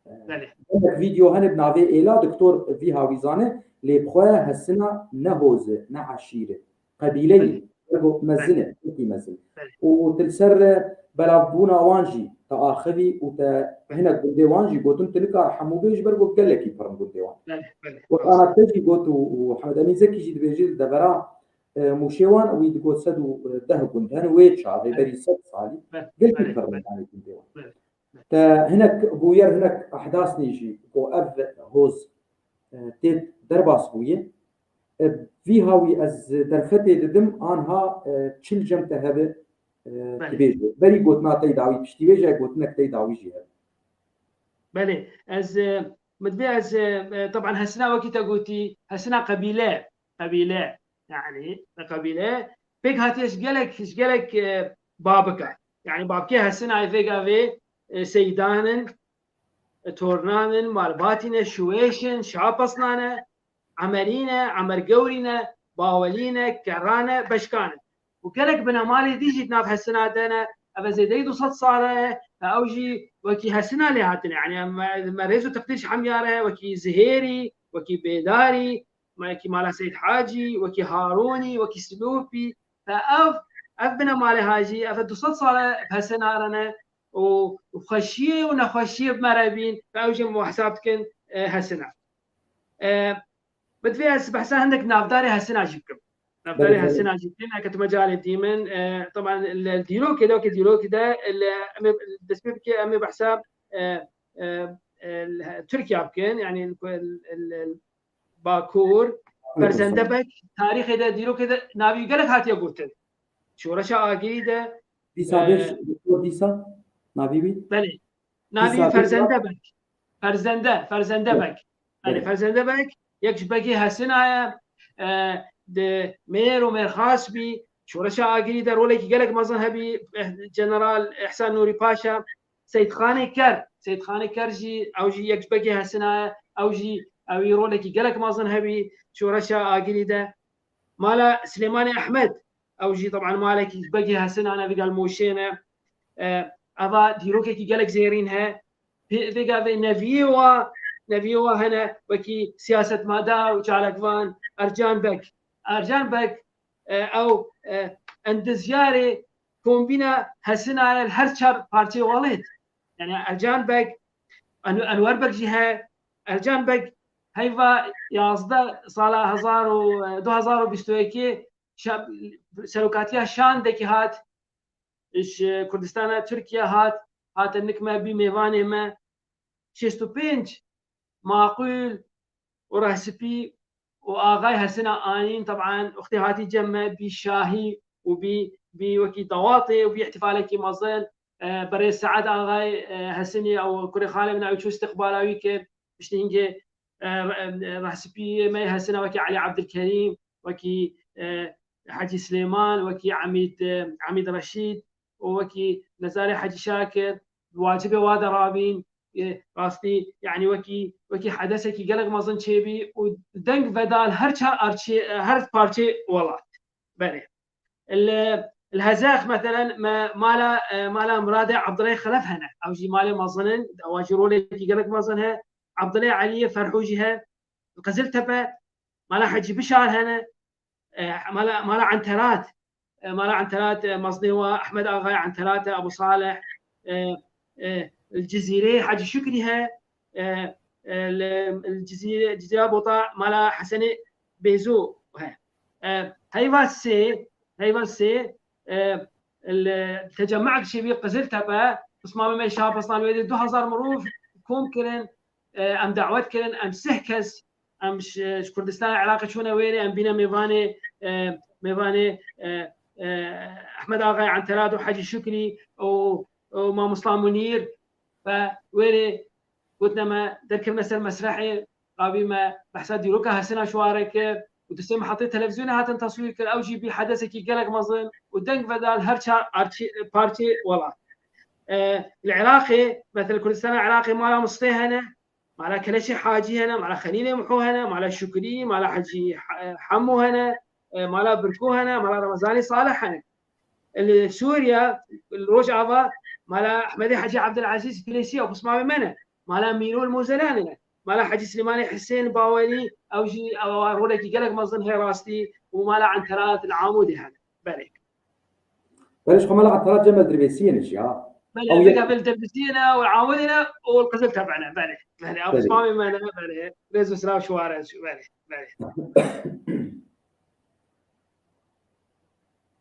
e, Belê. gelek vîdeo hene bi navê êla, doktor vî hawî zane, lê bi xwe Hesina ne hoz e, ne eşîr e. Qebîle ye. Belê. Ergo mezin e, Belê. Wekî mezin. Belê. Û tu li ser, e, belavbûna wan jî te axivî û te Belê. hinek gundê wan jî gotin, tu nikar hemû bêjî, ji ber ku gelekî pir in gundê wan. Belê, belê. Wek ana te jî got û, û Hemed Emîn Zekî jî dibêjî li devera, e, Mûşê wan wî digot sed û deh gund hene wê çaxê Belê. berî sed salî Belê. gelkî Belê. pir in Belê. yani gundê wan. Belê. Te hinek bûyer, hinek ehdas nî jî ku ev hoz, e, tê derbas bûye. E, vî hawî ez derfetê didim, anha, e, çil cem te hebe, e, Belê. dibêje. Berî gotina tey dawî, piştî wê jî gotinek tey dawî jî hebe. Belê, ez, e, min divê ez, e, e, teban Hesina wekî te gotî, Hesina qebîle, qebîle, yani, qebîle, pêk hatiye ji gelek, ji gelek, e, babika. Yani, babkê Hesina vê gavê, e, Seydan in, e, tornan in, malbatî ne, Şiwêş in, Şapaslan e, Emerî ne, Emergewrî ne, Bawelî ne, Kerran e, Beşkan e. Û gelek binemalê dî jî di nav Hesina de ne, ev e zêdeyî du sed sal e, ew jî wekî Hesina lê hatine. Yani, me, me rêz û teqdîr ji hemya re, wekî Zihêrî, wekî Bêdarî, wekî Mala Seyd Hacî, wekî Harûnî, wekî Silopî. Te ev, ev binemalê ha jî, ev e du sed sal e bi Hesina re ne û, û xweşiyê û nexweşiyê bi me re bîn, te ew jî me hesab dikin, e, Hesina. E, bi divê ez behsa hindek navdarê Hesina jî bikim. Navdarê Belê, belê. Hesina jî bikim, eke tu mecalê dî min, e, teban li dîrokê de, wekî dîrokê de, li, em ê dest pê bike, em ê behsa, e, e, e, li Tirkiya bikin, yani li, li, li Bakur, Aleyküm Ferzende selam. Bek, tarîxê de, dîrokê de navî gelek hatiye gotin. Şoreşa Agirî de, Dîsa e, bêj, doktor dîsa, navî wî? Belê. Navî Dîsa bêj. Ferzende Bek. Ferzende, Ferzende Evet. Bek. Yani Evet. Ferzende Bek, yek ji begê Hesina ye, e, di mêr û mêrxas bî, Şoreşa Agirî de rolekî gelek mezin hebî, eh, General Ihsan Nûrî Paşa, Seyîdxanê Ker, Seyîdxanê Ker jî, ew jî yek ji begê Hesina ye, ew jî, ewî rolekî gelek mezin hebî Şoreşa Agirî de. Mala Silêmanê Ehmed, ew jî, teban, malekî ji begê Hesina ne, vî gel Moşê ne. E, Eva dîrokekî gelek zêrîn he. Pê-, vê gavê neviyê wa, neviyê wa hene wekî siyasetmedar û çalakvan Ercan Beg. Ercan Beg, e, ew, e, endizyarê kombîna Hesina ye li her çar parçeyê welêt. Yani Ercan Beg, Enu-, Enwer Beg jî he. Ercan Beg heyva yazdeh sala hezar û, e, du hezar û bîst û yekê şa-, serokatiya Şandekî hat, ji Kurdistana Tirkiye hat, hate nik me bî mêvanê me. Şêst û pênc maqûl û rehsipî û axay Hesina anîn, teban, wextê hatî cem me, bî şahî û bî, bî wekî dawatê û bî îhtîfalekî mezin, e, berê Sead axay, e, Hesinî ew kurê xalê min ew çû istiqbala wî kir, piştî hingê, e, re-, e, rehsipî me Hesina wekî Elî Ebdilkerîm, wekî, e, Hecî Silêman, wekî Emîd, e, Emîd Reşîd û wekî Nezarê Hecî Şakir, wacibê wa de rabîn, e, rastî, yani wekî, wekî hedesekî gelek mezin çêbî û deng veda li her çar arçê-, e, her parçê welat. Belê. Li, li Hezex, meselen, me mala, e, mala Miradê Abdulay Xelef hene. Ew jî malê mezin in, ewa jî rolekî gelek mezin he. Abdulay Eliyê Ferhû jî he. Li Qiziltepe, mala Hecî Bişar hene. E, mala, mala Enterat. E, mala Enterat, e, mezinê wa Ehmed Axay Enterat e, Ebu Salih. E, e, li Cizîrê Hecî Şukrî he. E, e, li, li Cizîrê, Cizîra Bota mala Hesenê Bêzo he. E, heyva sê, heyva sê, e, li tecemmek çêbî Qiziltepe, pismamê me Şah Paslan wê de du hezar mirov kom kirin, e, em dawet kirin, em sih kes, em ji, ji Kurdistanê Iraqê çûne wêrê, em bîne mêvanê, e, mêvanê, e, e, Ehmed Axay Enterat û Hecî Şukrî û, û Mamosta Munîr ve wêrê gotine me derkevine ser mesrehê, rabî me behsa dîroka Hesina ji wan re kir û du sê mihetê televîzyonê hatin teswîr kir, ew jî bî hedesekî gelek mezin û deng veda li her çar arçê-, parçê welat. E, li Iraqê, mesela Kurdistana Iraqê mala Mistê hene, mala Keleşê Hacî hene, mala Xelîlê Miho hene, mala Şukrî, mala Hecî He-, Hemo hene, e, mala Birko hene, mala Remezanê Salih hene. Li Sûriye, li Rojava, mala Ehmedê Hecî Ebdilezîz Filêsî ew pismamê me ne. Mala Mîro li Mozelanê ne. Mala Hecî Silêmanê Hisên Bawelî, ew jî, ew rolekî gelek mezin heye rastî û mala Enterat li Amûdê hene. Belê. Belê, ji xwe mala Enterat Cemel Dirbêsiyê ne jî, ha? Belê, Ew vêga yek- bil Dirbêsiyê ne û Amûdê ne û li Qiziltepe ne. Belê, belê. Ew Belê. pismamê me ne, belê. Rêz û silav ji wan re, belê, belê.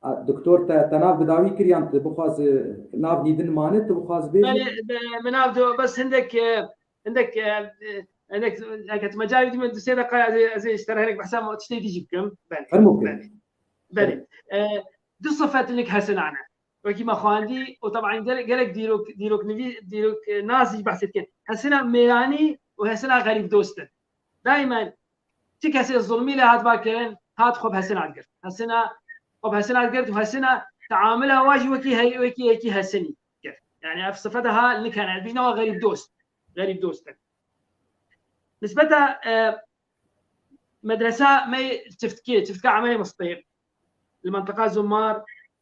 A, doktor, te, te nav bi dawî kir yan tu bixwaz, e, nav nîdin mane, tu bixwaz bêjî? Belê, be-, min nav do, bes hindek, e, hindek, e, e, hindek, hindek, hindek, me carî dî min du sê deqa ez ê, ez ê ji te re hinek behsa tiştê dî jî bikim. Belê, Fermo kir. belê. Belê. E, du sifet hinek Hesina ne. Wekî me xwendî û teban gelek, gelek dîrok, dîrok nivî-, dîrok, e, nasî jî behsê dikin. Hesina mêranî û Hesina xerîbdost in. Daimen çi kesê zulmî lê hat va kirin, hat xwe bi Hesina digirt. Hesina, xwe bi Hesina digirt û Hesina teamila wa jî wekî hey-, wekî yekî Hesinî kir. Yani ev sifete ha nikene, ez bijna wa xerîbdost. Xerîbdost in. Nisbeta, e, medresa me çiftkê, çiftka Emelê Mistê, li mentiqa Zumar,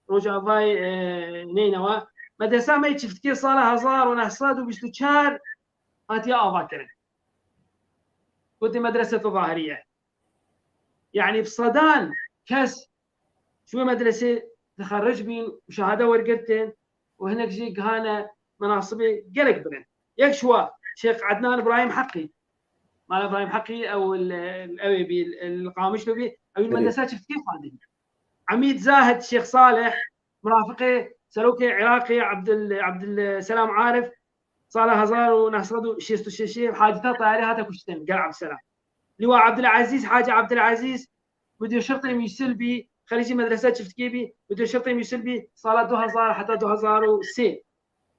Rojavayê, e, Neynewa. Medresa me çiftkê sala hezar û neh sed û bîst û çar hatiye avakirin. Gotê medresetu zahiriye. Yani bi sedan kes ji wê medresê dixerric bîn û şehade wergirtin û hinek jî gihane menasibê gelek bilind. Yek ji wa Şêx Ednan Îbrahîm Heqî. Mala Îbrahîm Heqî ew li, ew ê bî, li Qamişlo bî, ew Belê. medresa çiftkê xwendin. Emîd Zahid Şêx Salih, murafiqê serokê Iraqê Abdul, Abdulselam Arif, sala hezar û neh sed û şêst û şeş hadîsa tayarê hate kuştin, gel Abdulselam. Liwa Abdulezîz Hacî Abdulezîz, Müdür Şirtê Mûsil bî, xerîcî medresa çiftkê bî, Müdür Şirtê Mûsil bî, sala du hezar heta du hezar û sê.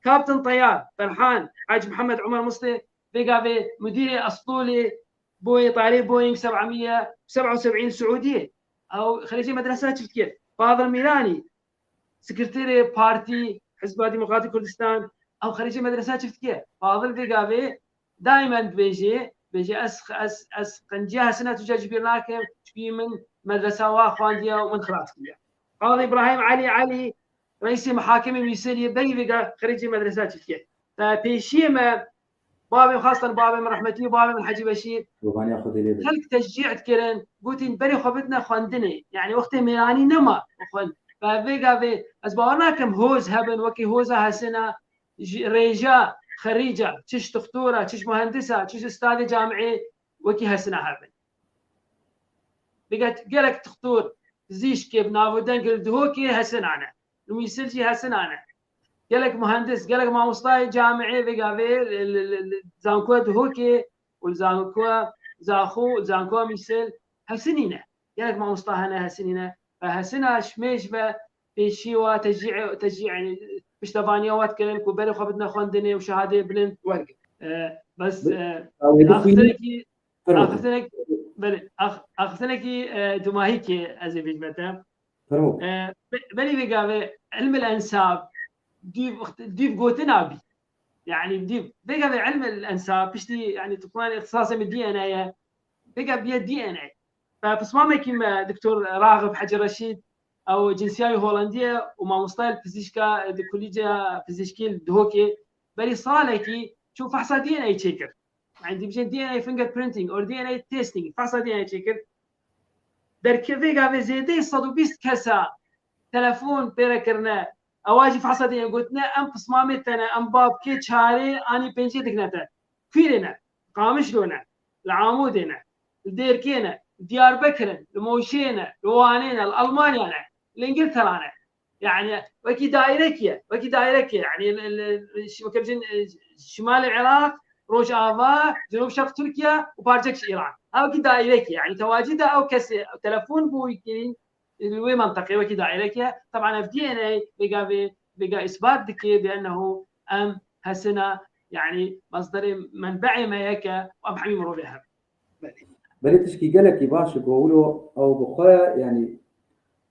Kaptan Teyar, Ferhan, Hacî Mihemed Umer Mistê, vê gavê Müdürê Estolê, boyê tayarê Boeing seb'emiye seb'a û seb'în Siûdiyê. Ew xerîcî medresa çiftkê. Fadil Mîranî, sekreterê partî Hizba Demokratîk Kurdistan, ew xerîcê medresa çiftkê. Fadil vê gavê daimen dibêje, bêje, ez, ez, ez qenciya Hesina tu ca ji bîr nakim, çikî min medresa wa xwendiye û min xilas kiriye. Qadî Îbrahîm Elî Elî, Reîsê mihakimê Mîseliyê berî vêga xerîcê medresa Tirkiye. Te pêşiyê me, babê xastan babê min rehmetî, babê min Hecî Beşîr. Qurbanî Xwedê lê be. Xelk teşcî dikirin, gotin berê xwe bidine xwendinê. Yani wextê mêranî nema xwend. Ve vê gavê ez bawer nakim hoz hebin, wekî hoza Hesina, ji rêja xerîca, çi ji tixtora, çi ji muhendisa, çi ji ustadê camiê, wekî Hesina hebin. Vêga gelek tixtor, pizîşkê bi nav û deng li Duhokê Hesina ne. Li Mîsil jî Hesina ne. Gelek muhendis, gelek mamostayê camiê vê gavê li, li, li, li zankoya Duhokê û li zankoya Zaxo, zankoya Mîsil Hesinî ne. Gelek mamosta hene Hesinî ne. Ve Hesina ji mêj ve pêşî wa teşcî-, teşcî, yani piştevaniya wa dikirin ku berê xwe bidine xwendinê û şehadeyê bilind wergirin. E, bes, e, Ew ê bixwînin. Axiftinekî, Fermo. Axiftinek-, belê, ax-, axiftinekî, e, dumahîkê ez ê bêjime te. Fermo. E, be-, berî vê gavê ilmil ensab dîv, dîv gotina bî. Yani dîv, vê gavê ilmil ensab piştî, yani tu xwînanê ixtisasê min D N A ye. Vê gav bîye D N A. Ve pismamekî me Doktor Raxib Hecî Reşîd, ew cinsiyayî Holandî ye û mamostayê li pizîşka, di kulîceya pizîşkî li Duhokê, berî salekî çû fehsa D N A çêkir. Yani dibêjin D N A fingerprinting or D N A testing, fehsa D N A çêkir. Derkevê gavê zêdeyê sed û bîst kesa telefon pê re kirine, ewa jî fehsa D N A gotine, em pismamê te ne, em babkê çarê anî pêncê dikine te. Kwîrê ne, Qamişlo ne, li Amûdê ne, li Dêrkê ne, Diyarbekir in, li Moşê ne, li Wanê ne, li Almanya ne, li Îngiltera ne. Yani wekî daîrekî ye, wekî daîrekî ye. Yani li, li, li, şi-, weke bijin, e, şimalê Iraq, Rojava, Cenûb Şerq Tirkiye û parçek ji Îran. Ha wekî daîrekî ye. Yani tewacî de ew kesê telefon bo wî kirîn, li wê menteqê wekî daîrekê ye. Teban ev D N A vêga vê, vêga îsbat dike bi ennehu em Hesina, yani mesderê menbeê me yek e û em hemî mirovê hev. Belê. Belê tişkî gelekî baş e ku wilo ew bi xwe, yani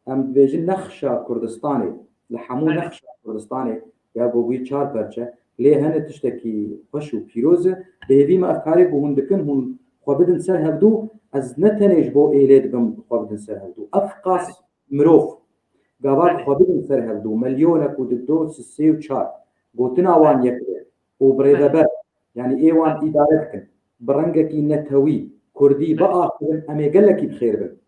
em dibêjin nexşa Kurdistanê, li hemû Belê. nexşa Kurdistanê ya ku bûyî çar perçe, lê hene tiştekî xweş û pîroz e. Bi hêvî me ev karê ku hûn dikin, hûn xwe bidin ser hevdû, ez ne tenê ji bo êlê dibim xwe bidin ser hevdû. Ev qas mirov, gava Belê. xwe bidin ser hevdû, melyonek û dido sisê û çar, gotina wan Belê. yek be û bi rêveber, yani ê wan Belê. îdare dikin, bi rengekî netewî, kurdî Belê. biaxivin, em ê gelekî bi xêr bin.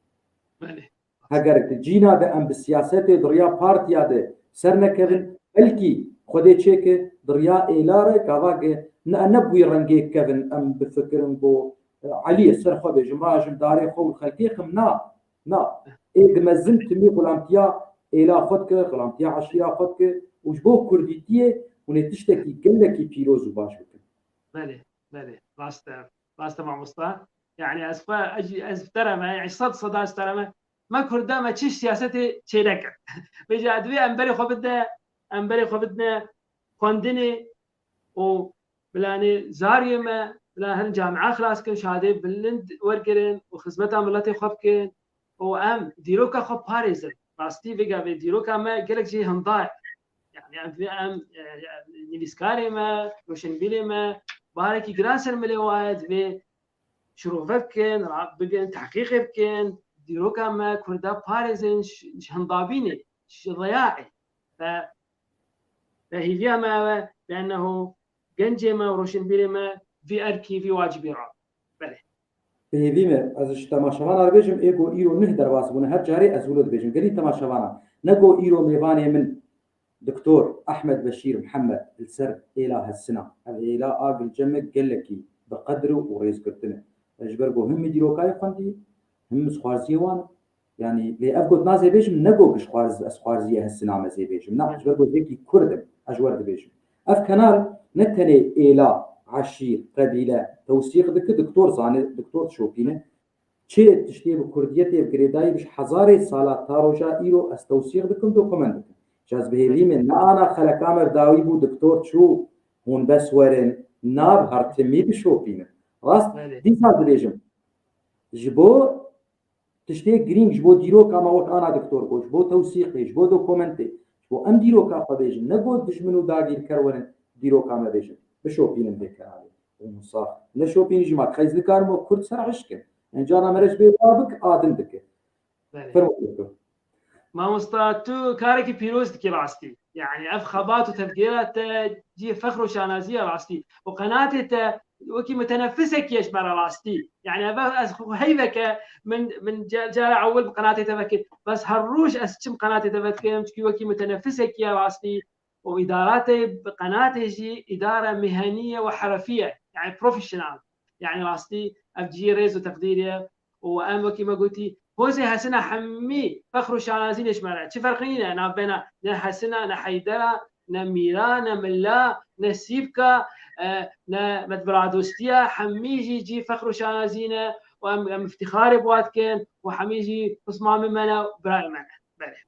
Belê. Heger di cîna de em bi siyasetê di riya partiya de ser nekevin, belkî Xwedê çêke di riya êla re gava ge ne, ne bi wî rengê kevin, em bifikirin ku, e, Eliyê ser xwe bêjim, rajim darê xwe û xelkê xim, na, na. Ê di mezin timî xulamtiya êla xwe dike, xulamtiya eşîra xwe dike û ji bo kurdîtiyê hûn ê tiştekî gelekî pîroz û baş bikin. Belê, belê, rast e, rast e mamosta. Yani ez xwe, ez, ez bi te re me, yani sed seda ez bi te re me. Me Kurda me çi siyasetê çênekir. Vêca divê em berê xwe bide, em berê xwe bidine xwendinê û bilanê zariyê me, bila hin camia xilas kin, şadê bilind wergirin û xizmeta miletê xwe bikin û em dîroka xwe parêzin. Rastî vê gavê dîroka me gelek jî hinda ye. Yani em, em, e, nivîskarê me, roşenbîrê me, baharekî giran ser milê wa ye, divê şirove bikin, ra-, bikin, tehqîqê bikin, dîroka me Kurda parêzin, ji, ji hindabînê, ji riyayê. Ve, ve hêviya me ew e, bi ennehu gencê me û roşenbîrê me vî erkî, vî wacibî rabin. Belê. Bi hêvî me, ez ji temaşevana re bêjim, ê ku îro neh derbas bûne, her carê ez wilo dibêjim. Gelî temaşevana, ne ku îro mêvanê min Doktor Ehmed Beşîr Mihemed li ser êla Hesina. Ev êla a gilce me gelekî bi qedir û rêzgirtin e. Ez ji ber ku him min dîrokayê xwendî, him min xwarziyê wan. Yani, lê ev gotina zê bêjim, ne got ji xwarz-, ez xwarziyê Hesina me zê bêjim. Na, ji ber got zêkî Kurd im, ez ji wer dibêjim. Ev kenal ne tenê êla, eşîr, qebîle tewsîq dike, doktor zane, doktor dişopîne. Çi tiştê bi kurdiyetê, bi girêdayî bi ji hezarê sala ta roja îro ez tewsîq dikim, dokument dikim. Ji ez bi hêvî Belê. min, ne ana xeleka me bi dawî bû, doktor çû, hûn bes werin, na bi her timî bişopînin. Rast, Belê. dîsa dibêjim. Ji bo tiştê girîng, ji bo dîroka me wek ana doktor got, ji bo tewsîqê, ji bo dokumentê, ji bo em dîroka xwe bêjin, ne got dijmin û dagîrker werin dîroka me bêjin, bişopînin vê kenalê. Û sax neşopînin jî ma qeyz nikarin wek kurd ser hişkin. Encana me re ji bê wa bik, a din dike. Belê. Fermo doktor. Mamosta, tu karekî pîroz dikî rastî. Yani ev xebat û tevgera te cihê fexr û şanazî ye rastî. Û qenatê te wekî mutenefisekî ye ji me re rastî. Yani ev ez xwe heyveke min, min ca-, cara ewil bi qenatê te vekir. Bes her roj ez çim qenatê te vedikim, çikî wekî mutenefisekî ye rastî. Û îdara te bi qenatê jî îdare mihenî ye û herefî ye. Yani profesyonel. Yani rastî ev cihê rêz û teqdîr ye. Û em wekî me gotî, hozê hesina hemî fexr û şanazî ne ji me re. Çi ferqî nîne navbena ne hesina, ne heydera, ne mîra, ne mila, ne sîvka, e, ne medbiradostiya, hemî jî cî fexr û şanazî ne û em, em îftîxarê bi wan dikin û hemî jî pismamê me ne û birayê me ne. Belê.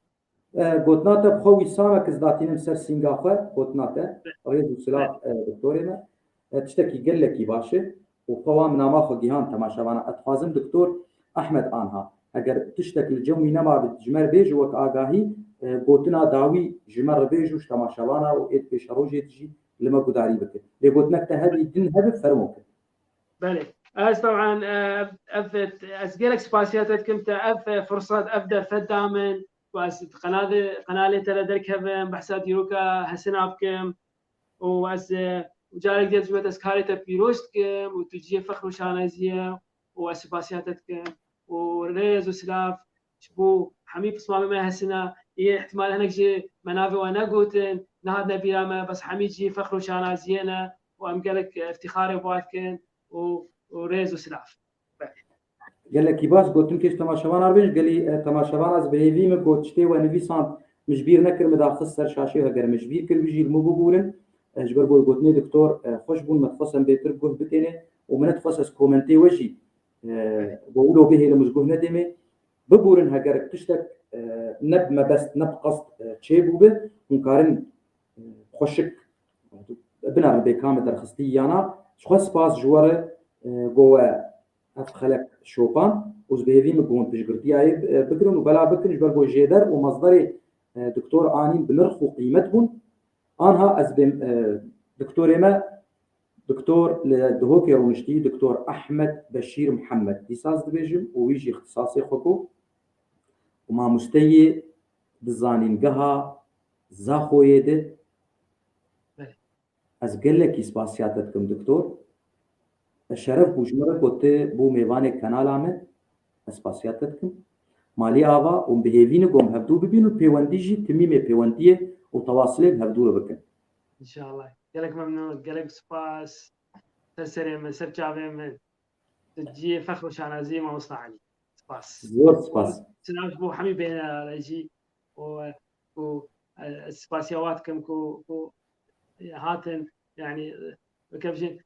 E, gotina te bi xwe wîsan e, ez datînim ser sînga xwe, gotina te. Rêz û silav, e, doktorê me. E, tiştekî gelekî baş e û xwe wa min ama xwe gihan temaşevana. Ez dixwazim doktor Ahmed anha, eger tiştek li cem wî nema bi ji me re bêje wek agahî, e, gotina dawî ji me re bêje û ji temaşevana û ê di pêşerojê de jî li me gudarî bike. Lê gotinek te hebî din hebe fermo ke. Belê. Ez taban, e, ev, ez gelek spasiya te dikim te ev, e, firsat, ev derfet da min ku ez di qenalê, qenalê te re derkevim, behsa dîroka hesina bikim û ez, e, carek diye ji we ez karê te pîroz dikim û tu cihê fexr û şanazî ye û ez spasiya te dikim û rêz û silav ji bo hemî pismamê me hesina, yê ihtimal hinek jî me navê we negotin, nehatine bîra me, bes hemî cî fexr û şanaziyê ne û em gelek îftîxarê bi wan dikin û, û rêz û silav. Belê. Gelekî baş gotin kêş temaşevan ar bêj, gelî, e, temaşevan ez bi hêvî min got tiştê we nivîsand min ji bîr nekir, min daxist ser şaşê, heger min ji bîr kir, bijî li min bibûrin. E, ji ber ku gotinê doktor, e, xweş bûn, min dixwest em bêtir guh bitêne û min nedixwest ez komentê we jî, e, bo wilo bihêlim û ji guh nedêmê. Bibûrin heger tiştek, e, ne bi mebest, ne bi qest, e, çêbûbe, hûn karin, e, xweşik binerin bê ka me derxistî yana. Ji xwe spas ji we re, e, go we ev xelek şopan û ez bi hêvî min ku hûn piştgirtiya wê, e, bigirin û bela bikin, ji ber ku jêder û mezderê, e, doktor anîn bi nirx û qîmet bûn. Anha ez bêm, e, doktorê me, doktor li Duhokê rûniştî, doktor Ahmed Beşîr Mihemed. Dîsa ez dibêjim û wî jî îxtisasê xwe got û mamosteyê di zanîngeha Zaxoyê de. Belê. Ez gelekî spasiya te dikim, doktor. E, şeref bû ji min re ku tu bû mêvanê kanala min. Ez spasiya te dikim. Malî ava û bi hêvî ne ku em hevdû bibîn û pêwendî jî timîmê pêwendiyê û tewasilê li hevdû re bikin. Înşallah. Gelek memnûn, gelek spas. Ser serê min, ser çavê min. Tu cihê fexr û şanazî mamosta Elî. Spas. Zor spas. Silav ji bo hemî bêhna re jî û, û, e, spasiya we dikim ku, ku hatin, yani, e, weke bijî,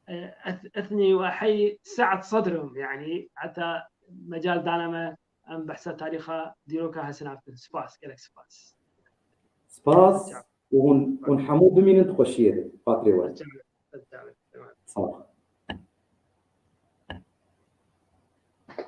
e, eth-, ethnî we hey se'et sedrim, yani, heta mecal dane me em behsa tarîxa dîroka hesina bikin. Spas, gelek spas. Spas û hûn, hûn hemû bimînin di xweşiyê de. Xatirê we. Ser çavê, ser çavê.